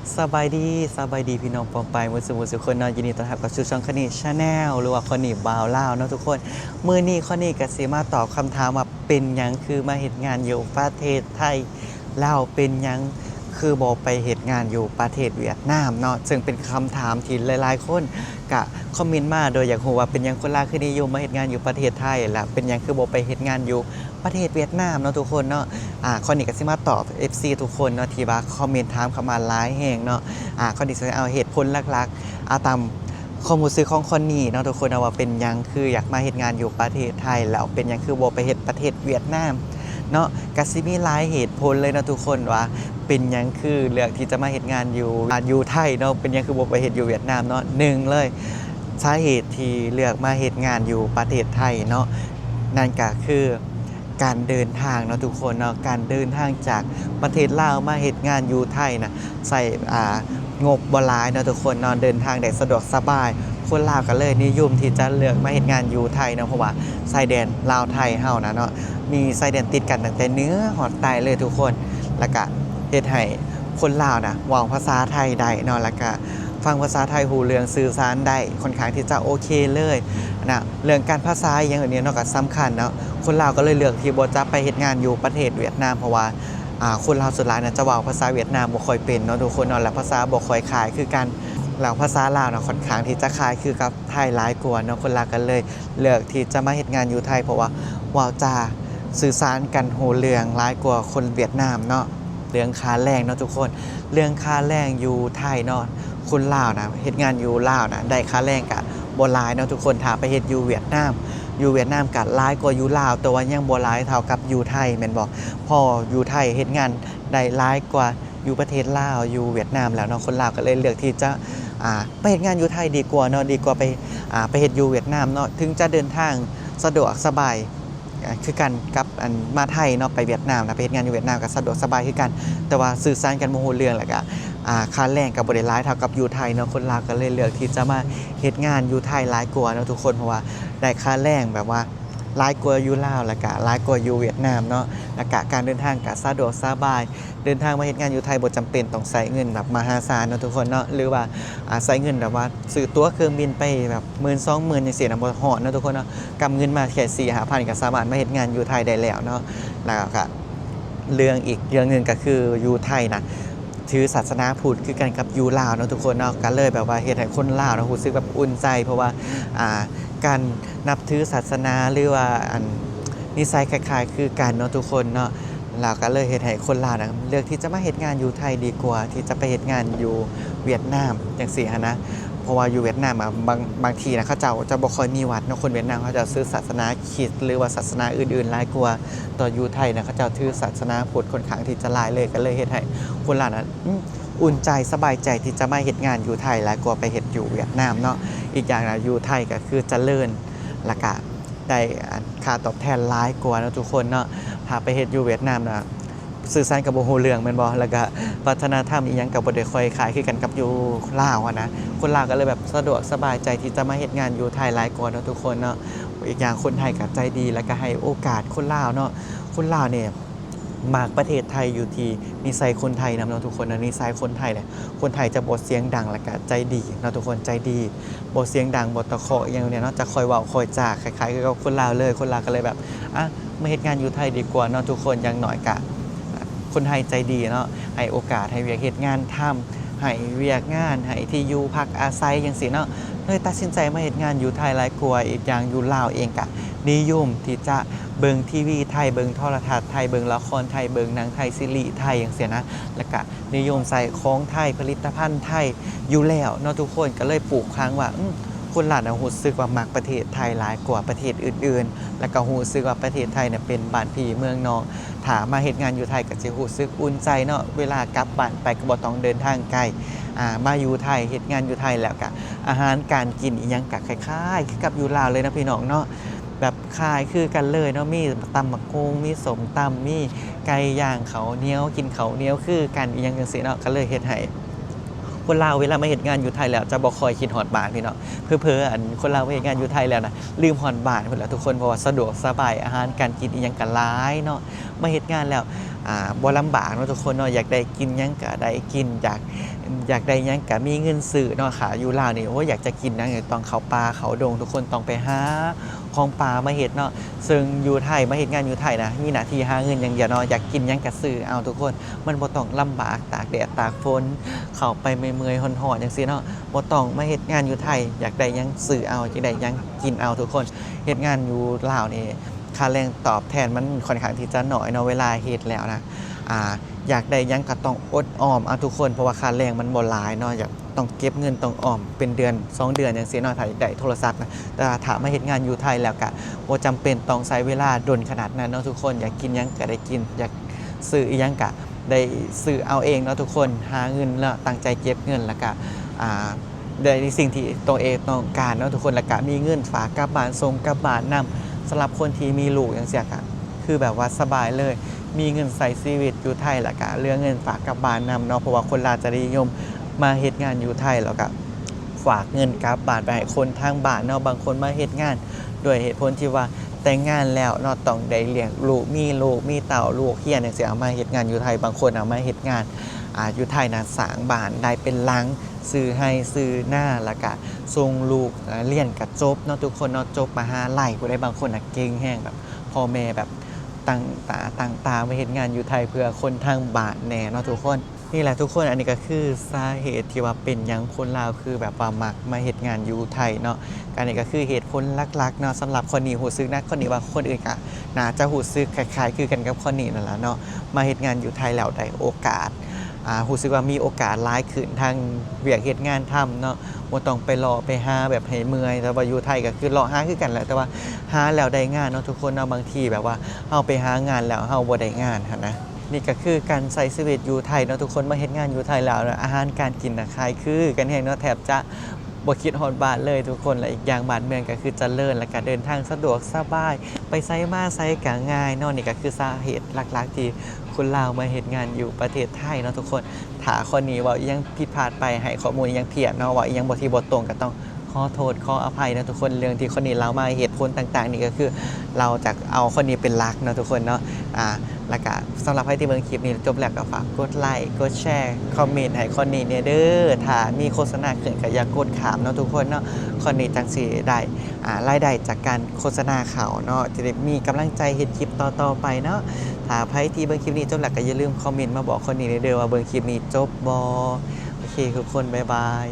ສະບາຍດີ ສະບາຍດີພີ່ນ້ອງປ້ອງປາຍໝົດສູ່ໝູ່ສູ່ຄົນເນາະ. ຍິນດີຕ້ອນຮັບເຂົ້າສູ່ຊ່ອງຄອນນີ Channel ຫຼືວ່າຄອນນີບ່າວລາວເນາະທຸກຄົນ. ມື້ນີ້ຄອນນີກໍຊິມາຕອບຄຳຖາມວ່າ ເປັນຫຍັງຄືມາເຮັດງານຢູ່ປະເທດໄທ ແລ້ວເປັນຫຍັງຄືບໍ່ໄປເຮັດງານຢູ່ປະເທດຫວຽດນາມເນາະ. ເຊິ່ງເປັນຄຳຖາມທີ່ຫຼາຍໆຄົນກະຄອມເມັນມາ ໂດຍຢາກຮູ້ວ່າເປັນຫຍັງຄົນລາວຄືນິຍົມມາເຮັດງານຢູ່ປະເທດໄທ ແລະເປັນຫຍັງຄືບໍ່ໄປເຮັດງານຢູ່ ປະເທດຫວຽດນາມເນາະທຸກຄົນເນາະ. ອາ ຄອນນີກໍຊິມາຕອບ ເອັຟຊີ ທຸກຄົນເນາະ ທີ່ວ່າຄອມເມັນຖາມເຂົ້າມາຫຼາຍແຮງເນາະ. ອາ ຄອນນີຊິເອົາເຫດຜົນຫຼັກໆ ເອົາຕາມຄວາມຮູ້ສຶກຂອງຄອນນີເນາະທຸກຄົນເນາະ ວ່າເປັນຫຍັງຄືຢາກມາເຮັດງານຢູ່ປະເທດໄທ ແລ້ວເປັນຫຍັງຄືບໍ່ໄປເຮັດປະເທດຫວຽດນາມເນາະ. ກໍຊິມີຫຼາຍເຫດຜົນເລີຍເນາະທຸກຄົນ ວ່າເປັນຫຍັງຄືເລືອກທີ່ຈະມາເຮັດງານຢູ່ ອາ ຢູ່ໄທເນາະ ເປັນຫຍັງຄືບໍ່ໄປເຮັດຢູ່ຫວຽດນາມເນາະ. ໜຶ່ງເລີຍ ສາເຫດທີ່ເລືອກມາເຮັດງານຢູ່ປະເທດໄທເນາະ ນັ້ນກໍຄື ການເດີນທາງເນາະທຸກຄົນເນາະ. ການເດີນທາງຈາກປະເທດລາວມາເຮັດງານຢູ່ໄທນະ ໃຊ້ ອ່າ ງົບບໍ່ຫຼາຍເນາະທຸກຄົນເນາະ ເດີນທາງໄດ້ສະດວກສະບາຍ. ຄົນລາວກໍເລີຍນິຍົມທີ່ຈະເລືອກມາເຮັດງານຢູ່ໄທເນາະ ເພາະວ່າຊາຍແດນລາວໄທເຮົານະເນາະ ມີຊາຍແດນຕິດກັນຕັ້ງແຕ່ເໜືອຮອດໃຕ້ເລີຍທຸກຄົນ. ແລ້ວກະເຮັດໃຫ້ຄົນລາວນະເວົ້າພາສາໄທໄດ້ເນາະ ແລ້ວກະຟັງພາສາໄທຮູ້ເລື່ອງ ສື່ສານໄດ້ ຂ້ອນຂ້າງທີ່ຈະໂອເຄເລີຍນະ. ເລື່ອງການພາສາອີ່ຫຍັງແບບນີ້ເນາະ ກໍສຳຄັນເນາະ. ຄົນລາວກໍເລີຍເລືອກທີ່ບໍ່ຈະໄປເຮັດງານຢູ່ປະເທດຫວຽດນາມ ເພາະວ່າ ອ່າ ຄົນລາວສ່ວນຫຼາຍນະຈະເວົ້າພາສາຫວຽດນາມບໍ່ຄ່ອຍເປັນເນາະທຸກຄົນເນາະ ແລະ ພາສາບໍ່ຄ່ອຍຄ້າຍຄືກັນ. ແລ້ວພາສາລາວນະຂ້ອນຂ້າງທີ່ຈະຄ້າຍຄືກັບໄທຫຼາຍກວ່າເນາະ. ຄົນລາວກໍເລີຍເລືອກທີ່ຈະມາເຮັດງານຢູ່ໄທ ເພາະວ່າເວົ້າຈາສື່ສານກັນຮູ້ເລື່ອງຫຼາຍກວ່າຄົນຫວຽດນາມເນາະ. ເລື່ອງຄ່າແຮງເນາະທຸກຄົນ ເລື່ອງຄ່າແຮງຢູ່ໄທເນາະ ຄົນລາວນະເຮັດງານຢູ່ລາວນະ ໄດ້ຄ່າແຮງກະບໍ່ຫຼາຍເນາະທຸກຄົນ. ຖ້າໄປເຮັດຢູ່ຫວຽດນາມ ຢູ່ຫວຽດນາມກະຫຼາຍກວ່າຢູ່ລາວ ແຕ່ວ່າຍັງບໍ່ຫຼາຍເທົ່າກັບຢູ່ໄທແມ່ນບໍ່? ເພາະຢູ່ໄທເຮັດງານໄດ້ຫຼາຍກວ່າຢູ່ປະເທດລາວ ຢູ່ຫວຽດນາມແລ້ວເນາະ. ຄົນລາວກໍເລີຍເລືອກທີ່ຈະ ອ່າ ໄປເຮັດງານຢູ່ໄທດີກວ່າເນາະ ດີກວ່າໄປ ອ່າ ໄປເຮັດຢູ່ຫວຽດນາມເນາະ. ເຖິງຈະເດີນທາງສະດວກສະບາຍ ອ່າ ຄືກັນກັບອັນມາໄທເນາະ ໄປຫວຽດນາມນະ ໄປເຮັດງານຢູ່ຫວຽດນາມກໍສະດວກສະບາຍຄືກັນ ແຕ່ວ່າສື່ສານກັນບໍ່ຮູ້ເລື່ອງ ແລ້ວກໍ ອ່າ ຄ່າແຮງກໍບໍ່ໄດ້ຫຼາຍເທົ່າກັບຢູ່ໄທເນາະ. ຄົນລາວກໍເລີຍເລືອກທີ່ຈະມາເຮັດງານຢູ່ໄທຫຼາຍກວ່າເນາະທຸກຄົນ ເພາະວ່າໄດ້ຄ່າແຮງແບບວ່າຫຼາຍກວ່າຢູ່ລາວ ແລ້ວກໍຫຼາຍກວ່າຢູ່ຫວຽດນາມເນາະ ແລ້ວກໍການເດີນທາງກໍສະດວກສະບາຍ. ເດີນທາງມາເຮັດງານຢູ່ໄທບໍ່ຈຳເປັນຕ້ອງໃຊ້ເງິນແບບມະຫາສານເນາະທຸກຄົນເນາະ ຫຼືວ່າ ອາ ໃຊ້ເງິນແບບວ່າຊື້ຕົ໋ວເຄື່ອງບິນໄປແບບໝື່ນສອງໝື່ນຈັ່ງຊີ້ນະ ບໍ່ຮອດເນາະທຸກຄົນເນາະ. ກຳເງິນມາແຄ່ສີ່ຫ້າພັນກໍສາມາດມາເຮັດງານຢູ່ໄທໄດ້ແລ້ວເນາະ. ແລ້ວກໍເລື່ອງອີກເລື່ອງໜຶ່ງກໍຄືຢູ່ໄທນະຖືສາສະໜາພຸດຄືກັນກັບຢູ່ລາວເນາະທຸກຄົນເນາະ ກໍເລີຍແບບວ່າເຮັດໃຫ້ຄົນລາວນະຮູ້ສຶກແບບອຸ່ນໃຈ ເພາະວ່າ ອ່າ ການນັບຖືສາສະໜາ ຫຼືວ່າອັນນິໄສຄ້າຍໆຄືກັນເນາະທຸກຄົນເນາະ. ແລ້ວກໍເລີຍເຮັດໃຫ້ຄົນລາວນະເລືອກທີ່ຈະມາເຮັດງານຢູ່ໄທດີກວ່າທີ່ຈະໄປເຮັດງານຢູ່ຫວຽດນາມຈັ່ງຊີ້ຫັ້ນນະ. ເພາະວ່າຢູ່ຫວຽດນາມອະ ບາງ ບາງທີ່ນະ ເຂົາເຈົ້າຈະບໍ່ຄ່ອຍມີວັດເນາະ ຄົນຫວຽດນາມເຂົາເຈົ້າຖືສາສະໜາຄຣິດ ຫຼືວ່າສາສະໜາອື່ນໆຫຼາຍກວ່າ. ຕອນຢູ່ໄທນະ ເຂົາເຈົ້າຖືສາສະໜາພຸດຂ້ອນຂ້າງທີ່ຈະຫຼາຍເລີຍ ກໍເລີຍເຮັດໃຫ້ຄົນລາວນະ ອືມ ອຸ່ນໃຈສະບາຍໃຈທີ່ຈະມາເຮັດງານຢູ່ໄທຫຼາຍກວ່າໄປເຮັດຢູ່ຫວຽດນາມເນາະ. ອີກຢ່າງນະ ຢູ່ໄທກໍຄືຈະເລີນ ແລ້ວກະ ໄດ້ ອັນ ຄ່າຕອບແທນຫຼາຍກວ່າເນາະທຸກຄົນເນາະ. ຖ້າໄປເຮັດຢູ່ຫວຽດນາມນະ ສື່ສານກໍບໍ່ຮູ້ເລື່ອງແມ່ນບໍ່? ແລ້ວກະວັດທະນະທຳອີ່ຫຍັງກໍບໍ່ໄດ້ຄ່ອຍຄ້າຍຄືກັນກັບຢູ່ລາວຫັ້ນນະ. ຄົນລາວກໍເລີຍແບບສະດວກສະບາຍໃຈທີ່ຈະມາເຮັດງານຢູ່ໄທຫຼາຍກວ່າເນາະທຸກຄົນເນາະ. ອີກຢ່າງຄົນໄທກໍໃຈດີ ແລ້ວກໍໃຫ້ໂອກາດຄົນລາວເນາະ. ຄົນລາວນີ້ມັກປະເທດໄທຢູ່ທີ່ນິໄສຄົນໄທນຳເນາະທຸກຄົນເນາະ. ນິໄສຄົນໄທແຫຼະ ຄົນໄທຈະບໍ່ສຽງດັງ ແລ້ວກະໃຈດີເນາະທຸກຄົນ ໃຈດີ ບໍ່ສຽງດັງ ບໍ່ຕະເຄາະອີ່ຫຍັງແນວເນາະ ຈະຄ່ອຍເວົ້າຄ່ອຍຈາ ຄ້າຍໆຄືກັບຄົນລາວເລີຍ. ຄົນລາວກໍເລີຍແບບ ອະ ມາເຮັດງານຢູ່ໄທດີກວ່າເນາະທຸກຄົນ. ຢ່າງໜ້ອຍກະຄົນໄທໃຈດີເນາະ ໃຫ້ໂອກາດ ໃຫ້ວຽກເຮັດງານທຳ ໃຫ້ວຽກງານ ໃຫ້ທີ່ຢູ່ພັກອາໄສຈັ່ງຊີ້ເນາະ ເລີຍຕັດສິນໃຈມາເຮັດງານຢູ່ໄທຫຼາຍກວ່າ. ອີກຢ່າງຢູ່ລາວເອງກະນິຍົມທີ່ຈະເບິ່ງທີວີໄທ ເບິ່ງໂທລະທັດໄທ ເບິ່ງລະຄອນໄທ ເບິ່ງໜັງໄທ ຊີຣີໄທຈັ່ງຊີ້ນະ ແລ້ວກະ ນິຍົມໃຊ້ຂອງໄທ ຜະລິດຕະພັນໄທຢູ່ແລ້ວເນາະທຸກຄົນ. ກໍເລີຍປູກຝັງວ່າ ອືມ ຄົນລາວນະຮູ້ສຶກວ່າມັກປະເທດໄທຫຼາຍກວ່າປະເທດອື່ນໆ ແລ້ວກໍຮູ້ສຶກວ່າປະເທດໄທນະເປັນບ້ານພີ່ເມືອງນ້ອງ. ຖ້າມາເຮັດງານຢູ່ໄທກໍຊິຮູ້ສຶກອຸ່ນໃຈເນາະ ເວລາກັບບ້ານໄປກໍບໍ່ຕ້ອງເດີນທາງໄກ. ອາ ມາຢູ່ໄທ ເຮັດງານຢູ່ໄທແລ້ວກະ ອາຫານການກິນອີ່ຫຍັງກະຄ້າຍໆຄືກັບຢູ່ລາວເລີຍເນາະພີ່ນ້ອງເນາະ. ແບບຄ້າຍຄືກັນເລີຍເນາະ ມີຕຳບັກຫຸ່ງ ມີສົ້ມຕຳ ມີໄກ່ຍ່າງ ເຂົ້າໜຽວ ກິນເຂົ້າໜຽວຄືກັນອີ່ຫຍັງຈັ່ງຊີ້ເນາະ. ກໍເລີຍເຮັດໃຫ້ຄົນລາວເວລາມາເຮັດງານຢູ່ໄທແລ້ວຈະບໍ່ຄ່ອຍຄິດຮອດບ້ານພີ່ນ້ອງ. ເຜີໆ ອັນ ຄົນລາວມາເຮັດງານຢູ່ໄທແລ້ວນະ ລືມຮອດບ້ານພຸ້ນລະທຸກຄົນ ເພາະວ່າສະດວກສະບາຍ ອາຫານການກິນອີ່ຫຍັງກໍຫຼາຍເນາະ. ມາເຮັດງານແລ້ວ ອ່າ ບໍ່ລຳບາກເນາະທຸກຄົນເນາະ ຢາກໄດ້ກິນຫຍັງກະໄດ້ກິນ ຢາກ ຢາກໄດ້ຫຍັງກະມີເງິນຊື້ເນາະ. ຖ້າຢູ່ລາວນີ້ ໂອ້ຍ ຢາກຈະກິນຫຍັງ ຕ້ອງເຂົ້າປ່າເຂົ້າດົງ ທຸກຄົນຕ້ອງໄປຫາຂອງປ່າມາເຮັດເນາະ. ເຊິ່ງຢູ່ໄທ ມາເຮັດງານຢູ່ໄທນະ ມີໜ້າທີ່ຫາເງິນຢ່າງດຽວເນາະ ຢາກກິນຫຍັງກະຊື້ເອົາທຸກຄົນ ມັນບໍ່ຕ້ອງລຳບາກຕາກແດດຕາກຝົນ ເຂົ້າໄປເມື່ອຍໆຮ້ອນໆ ຈັ່ງຊີ້ເນາະ. ບໍ່ຕ້ອງມາເຮັດງານຢູ່ໄທ ຢາກໄດ້ຫຍັງຊື້ເອົາ ຢາກໄດ້ຫຍັງກິນເອົາທຸກຄົນ. ເຮັດງານຢູ່ລາວນີ້ ຄ່າແຮງຕອບແທນມັນຂ້ອນຂ້າງທີ່ຈະໜ້ອຍເນາະ ເວລາເຮັດແລ້ວນະ ອ່າ ຢາກໄດ້ຫຍັງກໍຕ້ອງອົດອອມເອົາທຸກຄົນ ເພາະວ່າຄ່າແຮງມັນບໍ່ຫຼາຍເນາະ ຢາກ ຕ້ອງເກັບເງິນ ຕ້ອງອອມເປັນເດືອນສອງເດືອນຈັ່ງຊີ້ເນາະ ຖ້າຢາກໄດ້ໂທລະສັບນະ. ແຕ່ວ່າຖ້າມາເຮັດງານຢູ່ໄທແລ້ວກະບໍ່ຈຳເປັນຕ້ອງໃຊ້ເວລາດົນຂະໜາດນັ້ນເນາະທຸກຄົນ. ຢາກກິນຫຍັງກະໄດ້ກິນ ຢາກຊື້ອີ່ຫຍັງກະໄດ້ຊື້ເອົາເອງເນາະທຸກຄົນ. ຫາເງິນເນາະ ຕັ້ງໃຈເກັບເງິນ ແລ້ວກະ ອ່າ ໄດ້ໃນສິ່ງທີ່ຕົນເອງຕ້ອງການເນາະທຸກຄົນ ແລ້ວກະມີເງິນຝາກກັບບ້ານ ສົ່ງກັບບ້ານນຳ. ສຳລັບຄົນທີ່ມີລູກຈັ່ງຊີ້ກະຄືແບບວ່າສະບາຍເລີຍ ມີເງິນໃຊ້ຊີວິດຢູ່ໄທ ແລ້ວກະເຫຼືອເງິນຝາກກັບບ້ານນຳເນາະ ເພາະວ່າຄົນລາວຈະນິຍົມມາເຮັດງານຢູ່ໄທ ແລ້ວກະຝາກເງິນກັບບ້ານໄປໃຫ້ຄົນທາງບ້ານເນາະ. ບາງຄົນມາເຮັດງານດ້ວຍເຫດຜົນທີ່ວ່າແຕ່ງງານແລ້ວເນາະ ຕ້ອງໄດ້ລ້ຽງລູກ ມີລູກມີເຕົ້າ ລູກຮຽນຈັ່ງຊີ້ ເອົາມາເຮັດງານຢູ່ໄທ. ບາງຄົນເອົາມາເຮັດງານ ອ່າ ຢູ່ໄທນະ ສ້າງບ້ານໄດ້ເປັນຫຼັງ ຊື້ໄຮ່ຊື້ນາ ແລ້ວກະສົ່ງລູກ ອ່າ ຮຽນກະຈົບເນາະທຸກຄົນເນາະ ຈົບມະຫາໄລພຸ້ນໃດ. ບາງຄົນນະເກັ່ງແຮງ ແບບພໍ່ແມ່ແບບຕັ້ງໜ້າຕັ້ງຕາມາເຮັດງານຢູ່ໄທເພື່ອຄົນທາງບ້ານແດ່ເນາະທຸກຄົນ. ນີ້ແຫຼະທຸກຄົນ ອັນນີ້ກໍຄືສາເຫດທີ່ວ່າເປັນຫຍັງຄົນລາວຄືແບບວ່າມັກມາເຮັດງານຢູ່ໄທເນາະ. ອັນນີ້ກໍຄືເຫດຜົນຫຼັກໆເນາະ ສຳລັບຂ້ອຍນີ້ຮູ້ສຶກນະ. ຂ້ອຍນີ້ວ່າຄົນອື່ນກໍໜ້າຈະຮູ້ສຶກຄ້າຍໆຄືກັນກັບຂ້ອຍນີ້ນັ້ນລະເນາະ ມາເຮັດງານຢູ່ໄທແລ້ວໄດ້ໂອກາດ ອ່າ ຮູ້ສຶກວ່າມີໂອກາດຫຼາຍຂຶ້ນ ທັງວຽກເຮັດງານທຳເນາະ ບໍ່ຕ້ອງໄປເລາະໄປຫາແບບໃຫ້ເມື່ອຍ. ແຕ່ວ່າຢູ່ໄທກໍຄືເລາະຫາຄືກັນແຫຼະ ແຕ່ວ່າຫາແລ້ວໄດ້ງານເນາະທຸກຄົນເນາະ. ບາງທີແບບວ່າເຮົາໄປຫາງານແລ້ວເຮົາບໍ່ໄດ້ງານຫັ້ນນະ. ນີ້ກໍຄືການໃຊ້ຊີວິດຢູ່ໄທເນາະທຸກຄົນ ມາເຮັດງານຢູ່ໄທແລ້ວນະ ອາຫານການກິນນະຄ້າຍຄືກັນແຮງເນາະ ແທບຈະບໍ່ຄິດຮອດບ້ານເລີຍທຸກຄົນ. ແລະ ອີກຢ່າງບ້ານເມືອງກໍຄືຈະເລີນ ແລ້ວກໍເດີນທາງສະດວກສະບາຍ ໄປໃສມາໃສກໍງ່າຍເນາະ. ນີ້ກໍຄືສາເຫດຫຼັກໆທີ່ຄົນລາວມາເຮັດງານຢູ່ປະເທດໄທເນາະທຸກຄົນ. ຖ້າຂ້ອຍນີ້ເວົ້າອີ່ຫຍັງຜິດພາດໄປ ໃຫ້ຂໍ້ມູນອີ່ຫຍັງຜິດເນາະ ເວົ້າອີ່ຫຍັງບໍ່ ທີ່ບໍ່ຕົງ ກໍຕ້ອງ ຂໍໂທດຂໍອະໄພເນາະທຸກຄົນ. ເລື່ອງທີ່ຂ້ອຍນີ້ເລົ່າມາ ເຫດຜົນຕ່າງໆນີ້ກໍຄືເຮົາຈະເອົາຂ້ອຍນີ້ເປັນຫຼັກເນາະທຸກຄົນເນາະ. ອ່າ ແລ້ວກະສຳລັບໃຜທີ່ເບິ່ງຄລິບນີ້ຈົບແລ້ວກໍຝາກກົດໄລ ກົດແຊ ຄອມເມັນໃຫ້ຂ້ອຍນີ້ແດ່ເດີ. ຖ້າມີໂຄສະນາຂຶ້ນກໍຢ່າກົດຂ້າມເນາະທຸກຄົນເນາະ. ຂ້ອຍນີ້ຈັ່ງຊິໄດ້ ອ່າ ລາຍໄດ້ຈາກການໂຄສະນາເຂົ້າເນາະ ຈະໄດ້ມີກຳລັງໃຈເຮັດຄລິບຕໍ່ໆໄປເນາະ. ຖ້າໃຜທີ່ເບິ່ງຄລິບນີ້ຈົບແລ້ວກໍຢ່າລືມຄອມເມັນມາບອກຂ້ອຍນີ້ແດ່ເດີວ່າເບິ່ງຄລິບນີ້ຈົບບໍ່. ໂອເຄ ທຸກຄົນ ບາຍບາຍ.